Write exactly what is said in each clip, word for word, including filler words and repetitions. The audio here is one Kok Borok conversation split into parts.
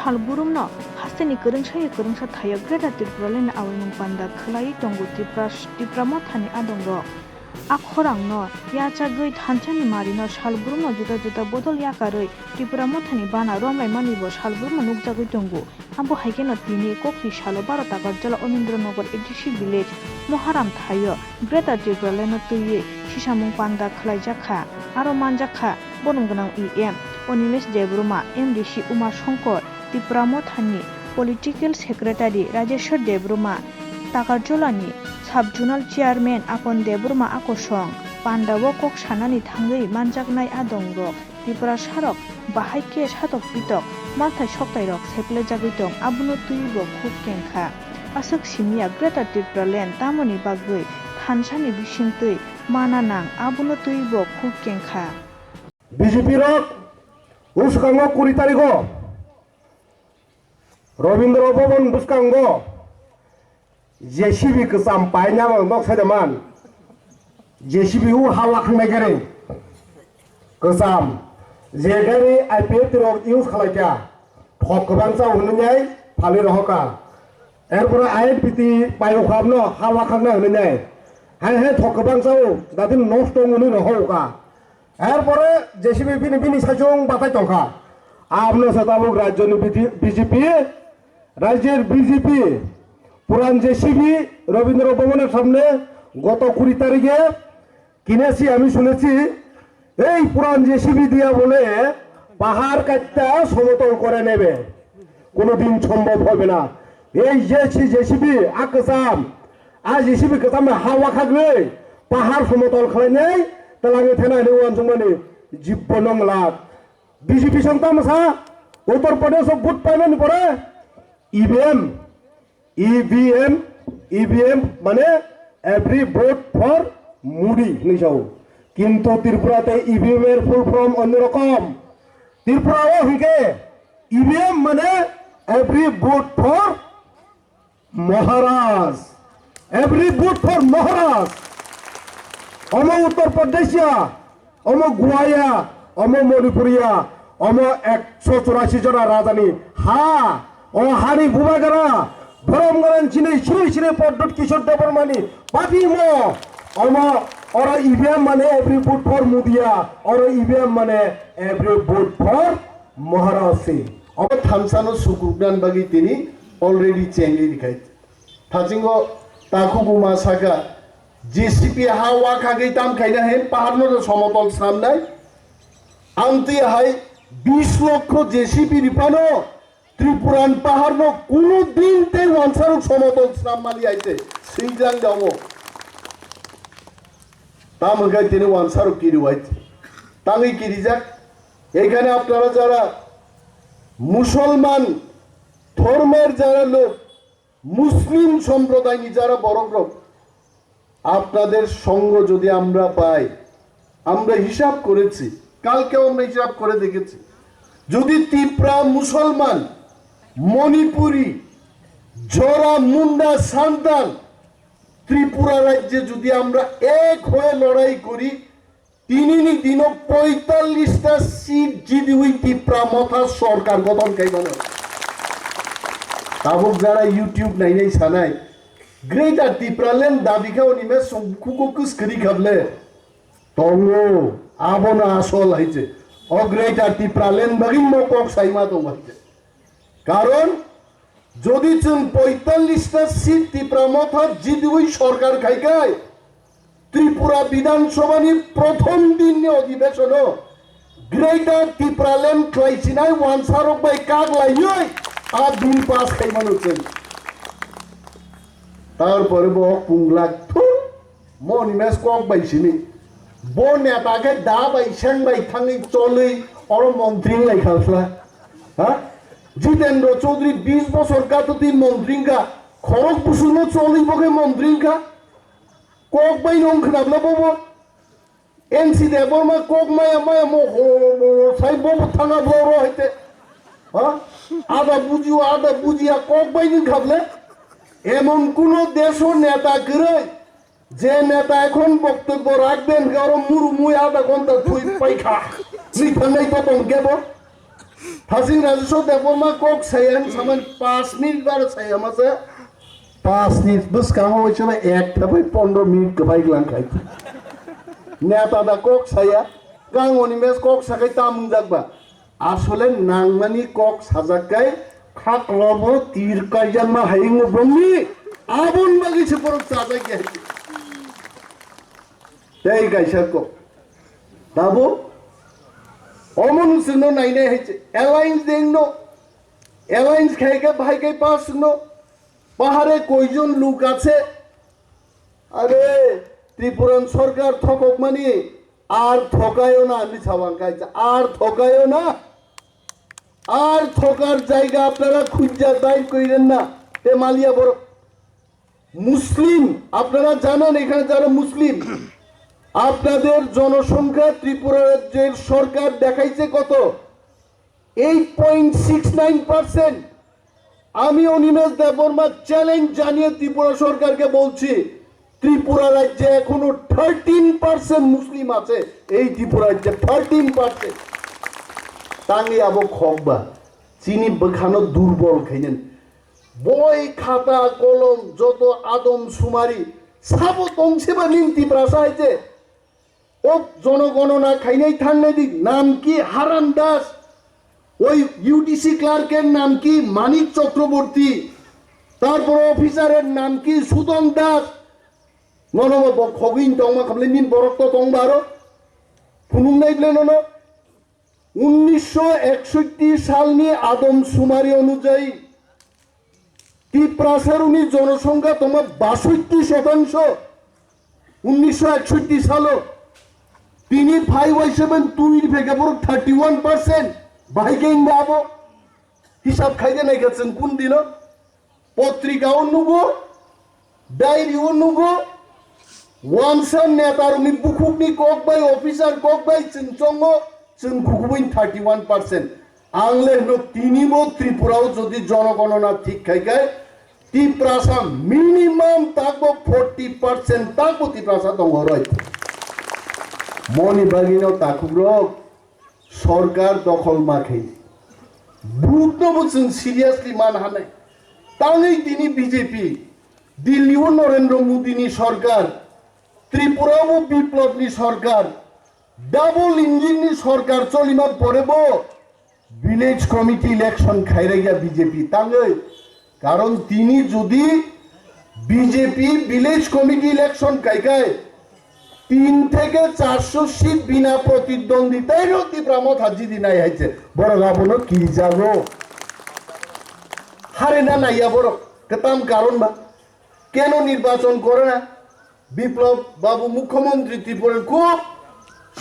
Salbrumno hasteni kwrwngsai kwrwngsa thaio Greater Tipraland awaimung panda khwlaiwi tongo Tipra, Tipra Mothani adongrok. A khorangno yachagwi thansani marino salbrumno juda juda bodol yakarwi Tipra Mothani bana romlaimanibo salbrumno nukjagwi tongo. Abo hai kheno tini kokti salo baro Takarjala Omindronagar A D C village Moharam thaio Greater Tipralandno twiwi sisamung panda khwlaijakha. Aro manjakha borom gwnang E M Animesh Debbarma, M D C Uma Shankar, Tipra Mothani Political Secretary Rajeshwar Debbarma, Takarjalani Sub Zonal Chairman Apan Debbarma a kosong. Pandao kok sanani thangwi manjaknai adongrok Tiprasarok bahai khe satok pitok manthai soktairok seplejagwi tong, abono twiwi bo khuk kengkha. Aswk simiya Greater Tipraland tamoni bagwi thansani bisingtwi mana nang, abono twiwi bo khuk kengkha. B J P rok bwskango kuri tarigo Rabindra Bhavan bwskango J C B kwcham paina bo nok sai da man. J C B o ha wakhang nai gari kwcham. Je gari I P F T rok use khalai kha. Thok kwbang cha hwnwi nai phalwi rohor kha. Erpore I N P T pairok hamno ha wakhang nai hwnwi nai. Hai hai thok kwbang cha o dadin nosto hwnwi rohor kha. Erpore J C B bini, bini saichung batai tongkha. Abno se tabuk rajyoni B J P, rajyer B J P, puran J C B Rabindra Bhavanor samne goto kuri tarige kinesi ami sunesi, ei puran J C B diya bole pahar katta somotol kore nebe. Kono din sombhob hobe na. Ei J C, J C B a kwcham, a J C B kwcham ha wakhagwi pahar somotol khlainai twlangwi thena hwnwi uansukmani jibbo nonglak. B J P song tamo sa Uttar Pradesh o vote paimani pore E V M, E V M, E V M mane every vote for Modi hwnwi sao. Kintu Tripura te E V M er full form onno rokom. Tripura o hwnkhe E V M mane every vote for Maharaj. Every vote for Maharaj. Omo Uttar Pradesh ya, omo Goa ya, omo Manipur ya, omo ekso churasi jona rajani ha, o hani bubagra, borom garan chini sri sri Pradyut Kishore Debbarmani party mo, omo oro E V M mane every vote for Modi ya, oro E V M mane every vote for Maharaj se. Obo thamsano sukruknani bagwi tini already chengwi rikha. Thasingo takhuk uma saka, J C B ha wakhagwi tam khaina hai paharno somotol swnamnai. Amtwi hai bis lokho J C B ripano Tripuran paharno kuno din tei wansarok somotol swnam mali hai se swijlang jago. Tam hwnkhe tini wansarok kiri wai tangwi kirijak. এখানে আপনারা যারা মুসলমান ধর্মের যারা লোক, মুসলিম সম্প্রদায়নি যারা বড় লোক, আপনাদের সঙ্গ যদি আমরা পাই, আমরা হিসাব করেছি, কালকেও আমরা হিসাব করে দেখেছি, যদি তিপ্রা মুসলমান, মণিপুরি, জরা মুন্ডা সন্তান, ত্রিপুরা রাজ্যে যদি আমরা এক হয়ে লড়াই করি, Tinini dino poitallish ta seat jidi ui Tipra Motha sorkar gothon khaimano. Tabuk jara YouTube nainai sanai, Greater Tipraland dabi kha oni me songkhugo kwskwrwi kha ble. Tongo, abono asol hai se. O Greater Tipraland bagwi mo kok saima tongo hai se. Karon, jodi chwng poitallish ta seat Tipra Motha jidui sorkar khai khai, Tripura Bidhan Sabha ni prothom din ni odhibeshon o Greater Tipraland khlai sinai wansarok bai kak laiwi a bill pass khai mano chwng. Tarpore bo punglak thu. Moni mes kok bai sini. Bo neta khe da bai seng bai thangwi cholwi oro montri lai khalsla. Ha? Jitendra Chaudhary bis bosor katoti montri wngkha. Khorok busuno cholwi bo khe montri wngkha. Kok bai nong khnabla bobo. N C Debbarma kok maya maya mo ho mo sai bobo thanga blo ro haite. Ha? Ada bujiyo, ada bujiya kok bai nong khable. Emon kuno deso neta kwrwi. Je neta ekhon boktobbo rakben, aro murumui adha ghonta thui paikha. Ni thangnai to tongkhe bo. Thasing Rajeshwar Debbarma kok saya hinwi samani panch minute bar saya masa. Panch minute bwskango waisa bai ekta bai pondro minute kwbai glang khai. Neta da kok saya, kang oni mes kok sakai ta mungjak ba. Asole nangmani kok sajak kai, khaklobo tir kaijakma hayung bongni, abon bagwi se borok chajak ya. Tei kaisa kok. Dabo, omo nwng chwngno nainai hai se, alliance dengno, alliance khai khe bahai khai pass no, pahare koijon luk ache, are, Tripuran sorkar thokokmani, ar thokayo na, hinwi sawang kaisa, ar thokayo na, ar thokar jaiga apnara khunja dain koiren na, te maliya borok. মুসলিম, আপনারা জানেন এখানে যারা মুসলিম, আপনাদের জনসংখ্যা ত্রিপুরা রাজ্যের সরকার দেখাইছে কত? Eight point six nine percent. আমি অনিমেষ দেববর্মা চ্যালেঞ্জ জানিয়ে ত্রিপুরা সরকারকে বলছি, ত্রিপুরা রাজ্যে এখনো থার্টিন পার্সেন্ট মুসলিম আছে। এই ত্রিপুরা রাজ্যে thirteen percent. Tangwi abo khokba, chini bwkhano durbol khainani. Boi, khata, kolom, joto adom sumari sabo tong seba ning Tiprasa hai je. O jonogonona khainai thangnai di, nam ki Haran Das, oi U D C clerk er nam ki Manik Chakraborty, tarpor officer er nam ki Sudon Das. Nono bo khogwi tongma khamle nin borok to tong baro. Phunuk nai ble nono. উনিশশো একষট্টি সালনি আদমশুমারি অনুযায়ী তিপ্রাসারুনি জনসংখ্যা তোমার বাষট্টি শতাংশ। উনিশশো একষট্টি সালো তিনি ফাইভ ওয়াই সেভেন টু ইর ভেগে বড় থার্টি ওয়ান পার্সেন্ট। ভাই কেন বাবো হিসাব খাইতে নাই গেছেন কোন দিনও? Potrika o nugo, diary o nugo, wansa neta rokni bukhukni kok bai, officer kok bai chwng chongo, chwng khukubui thirty one percent. Ang le hwno tini bo Tripura o jodi jonogonona thik khai khai, Tiprasa minimum takbo forty percent takbo Tiprasa tongo roi. Moni bagino takhuk rok, Sorkar dokhol ma khe. Bhut no bo chwng seriously man hanai. Tangwi tini B J P, Delhi o Narendra Modi ni sorkar, Tripura o Biplab ni sorkar, double engine ni sorkar cholima pore bo village committee election khairaiya B J P tangwi. Karon tini jodi B J P village committee election kaikai tin theke charso seat bina protidwonditai no Tipra Motha jidi nai hai se. Borok abono kirijago. Harina naiya borok. Kwtam karon ba? Keno nirbachon kore na? Biplab Babu Mukhyamantri Tripura khub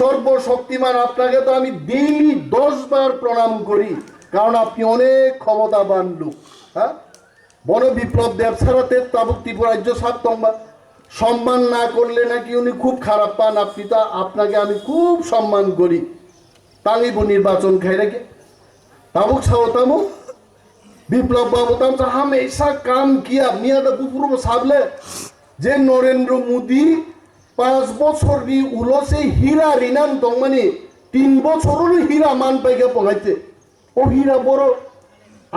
সর্বশক্তিমান, আপনাকে তো আমি ডেইলি দশ বার প্রণাম করি, কারণ আপনি অনেক ক্ষমতাবান লোক। হ্যাঁ, বন বিপ্লব দেব ছাড়া তে তাবুক ত্রিপুরা রাজ্য সাত তংবা সম্মান না করলে নাকি উনি খুব খারাপ পান। আপনি তো, আপনাকে আমি খুব সম্মান করি। Tangwi bo nirbachon khairake. Tabuk sao tamo? Biplab Babu tamsa hamesa kam kiya, miya da bupuro bo sable je Narendra Modi panch bochorni ulo se hira rinan tongmani, tin bochorono hira man paikha pongaite. O hira boro,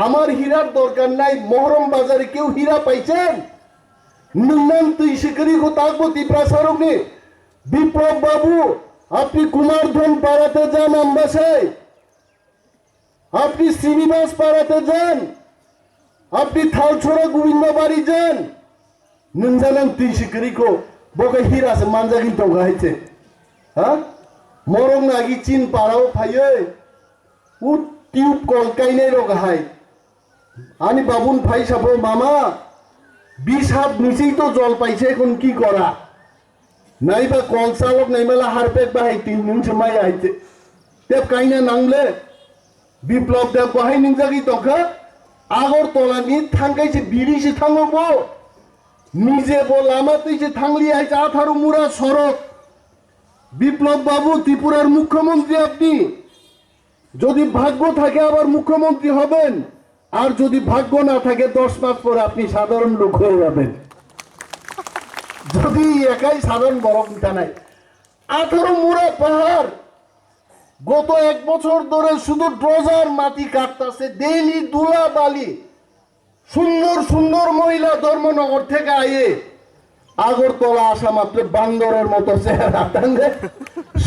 আমার হীরার দরকার নাই, মহরম বাজারে কেউ হীরা পাইছেন? Nungnan twi sikiri ko takbo Tiprasa rokni. Biplab Babu, আপনি কুমারধন পাড়াতে যান আমবাসায়, আপনি শ্রীনিবাস পাড়াতে যান, আপনি থালছড়া গোবিন্দ বাড়ি যান। Nungjanan twi sikiri ko, bo khe hira se manjagwi tongkha hai se. Ha? Morok nagi chin parao phaiwi, u tube kol kainai rok hai. Ani babun phai sabo, "Mama, বিশ হাত নিচেই তো জল পাইছে, এখন কি করা?" Naiba kol salok naimala harpek bahai twi nung se maya hai se. Tep kaina nangle. Biplab Deb bahai nungjagwi tongkha. Agartala ni thangkai se biri se thango bo. Nije bo lama twi se thangli hai se atharo mura sorok. বিপ্লব বাবু, ত্রিপুরার মুখ্যমন্ত্রী আপনি। যদি ভাগ্য থাকে আবার মুখ্যমন্ত্রী হবেন, আর যদি ভাগ্য না থাকে দশ মাস পরে আপনি সাধারণ লোক হয়ে যাবেন। যদি একাই সাধারণ বরং তা নাই। আঠারো মুরা পাহাড়, গত এক বছর ধরে শুধু ড্রেজার মাটি কাটতাছে, ডেইলি ধুলাবালি। সুন্দর সুন্দর মহিলা ধর্মনগর থেকে আয়ে আগরতলা আসা মাত্র বান্দরের মতো চেহারা, তাহলে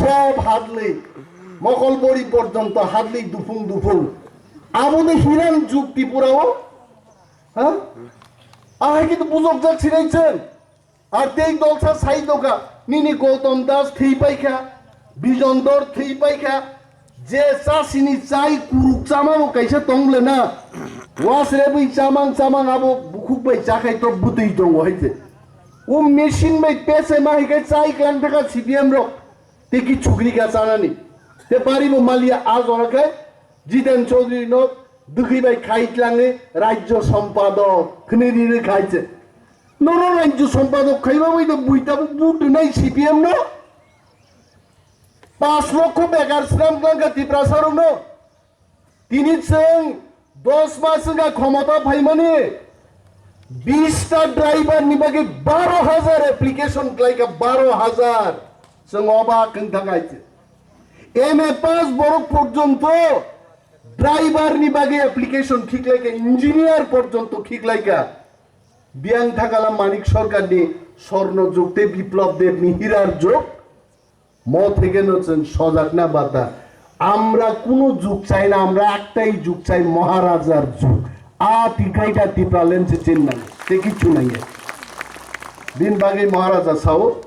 সব হাদলি, মকলবড়ি পর্যন্ত হাদলি দুফুং দুফুং। আবুদে হিরান যুগ ত্রিপুরাও, হ্যাঁ? আহে কিন্তু বুঝক যাক ছিনাইছেন। Ar tei dolsa sai doga, nini Gautam Das thwi paikha, Bijon Dor thwi paikha, je chasini chai kuruk chamamo kaisa tong le na, was rebwi chamang chamang abo bukhuk bai chakhai to bwtwi tongo hai se. O machine bai pese ma hai khe chai klang thaka C P M rok, te ki chukri ka chanani. Te bari bo maliya a jora khe Jiten Chaudhary no dwgwi bai khai tlangi rajyo sompadok khni ri ri khai se. Nono rajyo sompadok khaiba bai do buita bo vote nai C P M no. Pas lokho bekar slam klangkha Tiprasa rokno. Tini chwng dos mas wngkha khomota phaimani. Bis ta driver ni bagwi baro hajar application khlaikha, baro hajar. Chwng obak wngthang hai se. M A pass borok porjonto driver ni bagwi application khiklaikha, engineer porjonto khiklaikha. Biyang thakala Manik Sarkar ni Swarno Jug tei Biplab Deb ni Hirar Jug. Mo theke no chwng sojak na bata. Amra kuno jug chai na, amra aktai jug chai, Maharajar jug. A tikai ta Tipraland se chen nang, te kichu nang ya. Din bagwi Maharaja sao,